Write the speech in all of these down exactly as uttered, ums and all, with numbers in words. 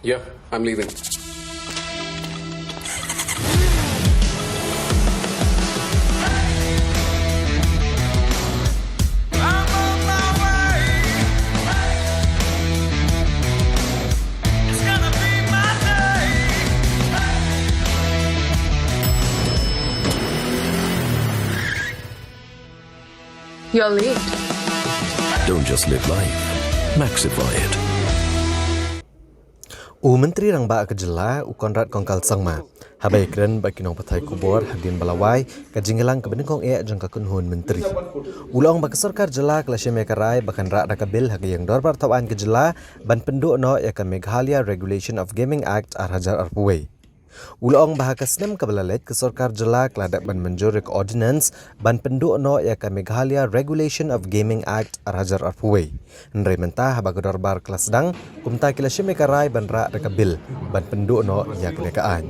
Yeah, I'm leaving. You're late. Don't just live life, maxify it. U Myntri Rangbah ka Jylla, u Conrad Kongkal Sangma, haba ïakren bad ki nongpathai khubor hadien ba la wai ka jingïalang kaba nyngkong eh jong ka kynhun myntri, u la ong ba ka sorkar jylla ka la shim ïa ka rai ba kan rah da ka bill ha ka ïing dorbar thawaiñ ka jylla ban pynduh noh ïa ka Meghalaya Regulation of Gaming Act ar hajar arphew wei. U la ong ba ha ka snem kaba la leit ka sorkar jylla ka la dep ban mynjur ïa ka ordinance ban pynduh noh ïa ka Meghalaya Regulation of Gaming Act ar hajar arphew wei. Hynrei mynta haba ka dorbar ka la sdang, kumta ki la shim ïa ka rai ban rah da ka bill ban pynduh noh ïa kane ka aiñ.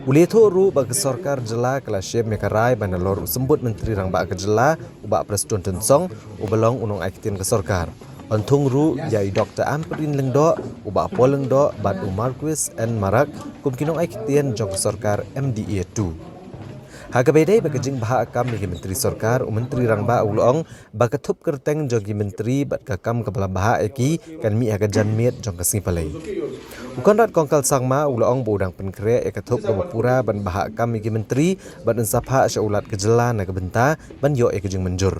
U la ïathuh ruh ba ka sorkar jylla ka la shim ïa ka rai ban nalor u symbud Myntri Rangbah ka Jylla, u Bah Prestone Tynsong, uba long u nongai ktien ka sorkar. Yn thung ruh ïa i Doctor Ampareen Lyngdoh, u Bah Paul Lyngdoh bad u Marcuise N Marak kum ki nongai ktien jong ka sorkar M D A two. Ha kaba ïadei bad ka jingbha kam ïa ki myntri sorkar, u Myntri Rangbah u la ong ba ka thup kyrteng jong ki myntri bad ka kam kaba la bha ïa ki kan mih ha ka janmiet jong ka sngi Palei. U Conrad Kongkal Sangma u la ong ba u dang pynkhreh ïa ka thup kaba pura ban bha kam ïa ki myntri bad yn sa phah sha u Lat ka Jylla na ka bynta ban ïoh ïa ka jingmynjur.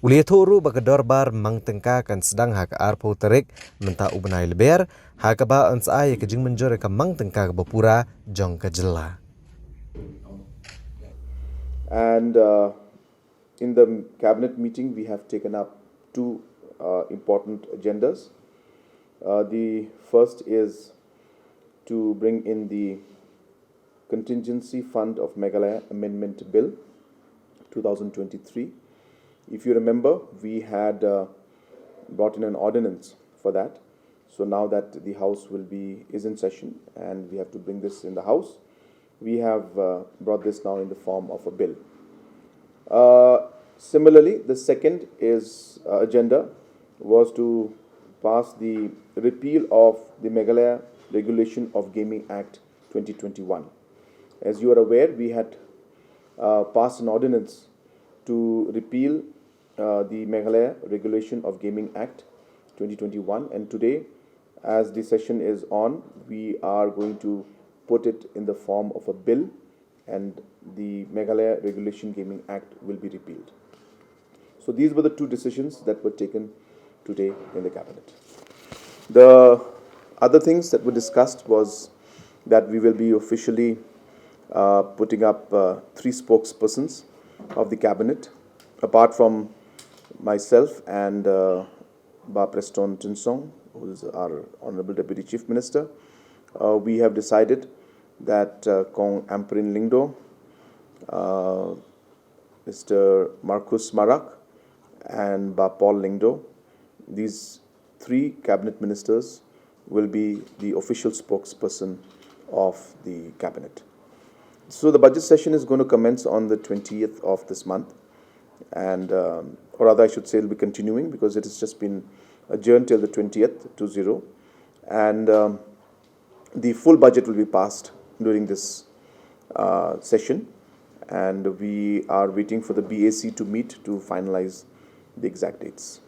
U la ïathuh ruh ba ka dorbar mang tyngka kan sdang ha ka arphew tarik mynta u bnai Lber, ha kaba yn sa ai ïa ka jingmynjur ïa ka mang tyngka kaba pura jong ka jylla. And uh, in the cabinet meeting, we have taken up two uh, important agendas. Uh, the first is to bring in the Contingency Fund of Meghalaya Amendment Bill two thousand twenty-three. If you remember, we had uh, brought in an ordinance for that. So now that the House will be is in session and we have to bring this in the House, we have uh, brought this now in the form of a bill. Uh, similarly, the second is uh, agenda was to pass the repeal of the Meghalaya Regulation of Gaming Act twenty twenty-one. As you are aware, we had uh, passed an ordinance to repeal uh, the Meghalaya Regulation of Gaming Act twenty twenty-one, and today, as the session is on, we are going to put it in the form of a bill, and the Meghalaya Regulation Gaming Act will be repealed. So these were the two decisions that were taken today in the cabinet. The other things that were discussed was that we will be officially uh, putting up uh, three spokespersons of the cabinet, apart from myself and uh, Bah Prestone Tynsong, who is our Honorable Deputy Chief Minister. Uh, we have decided that uh, Kong Ampareen Lyngdoh, uh, Mister Marcuise Marak, and Bah Paul Lyngdoh, these three cabinet ministers will be the official spokesperson of the cabinet. So the budget session is going to commence on the twentieth of this month, and um, or rather, I should say, it'll be continuing because it has just been adjourned till the twentieth, two zero, and um, the full budget will be passed during this uh, session, and we are waiting for the B A C to meet to finalize the exact dates.